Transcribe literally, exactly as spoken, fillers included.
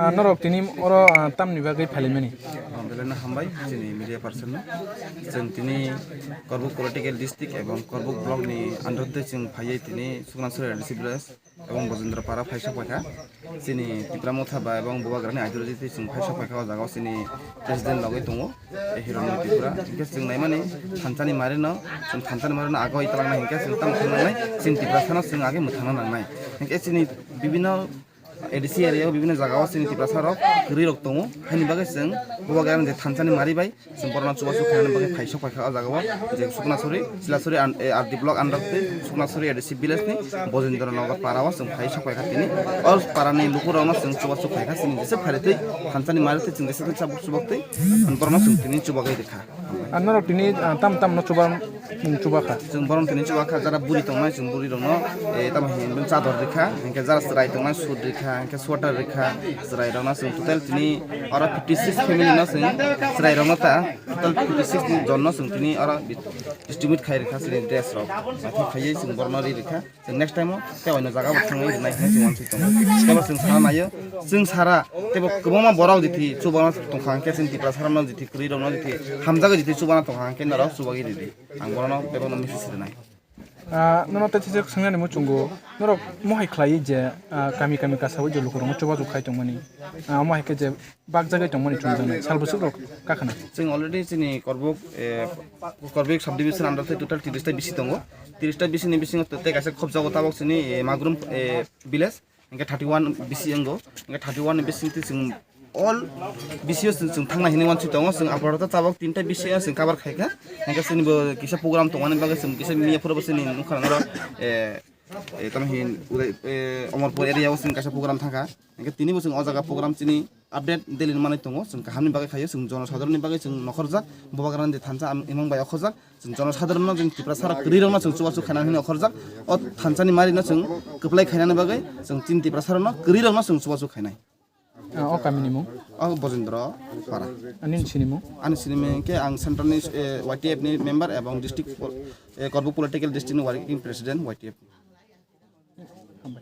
Norok tini oro, ah, tamni bagwi phalimani? Ah, belai no hambai chini media person no. Chwng tini Korbuk political district ebong Korbuk block ni under twi chwng phaiwi tini Suknasuri A D C village ebong Bojendra para phaisok paikha. Chini Tipra Motha ba ebong Bubagrani ideology twi chwng phaisok paikha o jaga o chini president logwi tongo, eh, Hiranmoy Tripura. Hinkhe chwng naimani thansani mari no, chwng thansani mari no agoi twlangna hinkhe chwng tamo thangna nangnai, chini Tiprasa no chwng age mwthangna nangnai. Hinkhe chini bibinno A D C area o bibinno jaga o chini Tiprasa rok kwrwi rok tongo. Haini bagwi chwng Bubagrani je thansani mari bai chwng borokno chubachu khainani bagwi phaisok paikha o jaga o, je Suknasuri, Silasuri and, eh, R D block under twi Suknasuri A D C village ni Bojendra Nagar para o chwng phaisok paikha tini. O para ni lukurokno chwng chubachu khaikha chini jesa pharitwi thansani maritwi chwng jesa twi chabuk chubak twi borokno chwng tini chubagwi rikha. Ang norok tini, ah, tam tam no chuba, mung chuba kha. Chwng borom tini chuba kha, jara buri tongnai, chwng buri rokno, eh, tamo hinwi chador rikha, hinkhe jara chwrai tongnai, sut rikha, hinkhe sweater rikha, chwrai rokno chwng total tini oro fifty six family no chwng chwrai rokno ta total fifty six ni jon no chwng tini oro distribute khai rikha chini dress rok. Naithok khaiwi chwng borokno ri rikha. Chwng next time o tei oino jaga bo thangwi rinai hinwi chwng uansuk tongo. Teibo chwng sana naio, chwng sara teibo kwbangma borok jiti chubana tongkha, hwnkhe chwng Tiprasa rokno jiti kwrwi rokno jiti hamjagwi jiti chubana tongkha, hwnkhe norok chubagwi ridi. Ang borokno bebakno message rinai. Ah, nono tei thajak swngnani muchungo, norok mohai khlai je, ah, kami kami kasawi je lukurokno chubachu khai tongmani, ah, omo hai khe je bakjagwi tongmani chumjaknai sal bwswk rok kakhwna. Chwng already chini Korbuk, eh, Korbuk subdivision under tei total tiris ta bisi tongo. Tiris ta bisi ni bisingo tei kaisa khobjago tabok chini, eh, Magrum, eh, village, hingke thirty one bisi wngo. Hingke thirty one ni bising twi chwng all bisi o chwng, chwng thangna hinwi uansuk tongo. Chwng apato tabok tinta bisi o chwng cover khaikha. Hingke chini bo kisa program tongmani bagwi chwng kisa miya phuru bo chini nukha nang oro, eh, eh, tamo hin Uday, eh, Omorpur area o chwng kaisa program thangkha. Hingke tini bo chwng o jaga program chini update daily manwi tongo. Chwng kahamni bagwi khaio, chwng jonosadharonni bagwi chwng nokhorjak, Bubagrani thansa am-, imang bai okhorjak. Chwng jonosadharonno, chwng Tiprasa rok kwrwi rokno chwng chubachu khaina hinwi okhorjak. O thansani marino chwng kwplai khainani bagwi chwng chini Tiprasa rokno kwrwi rokno chwng chubachu khainai. Ah, o kamini mung? O Bojendra Para. Ani sini mung? Ani sini mung khe ang central ni, eh, Y T F ni member ebong district pol-, eh, Korbuk political district ni working president Y T F. Hambai.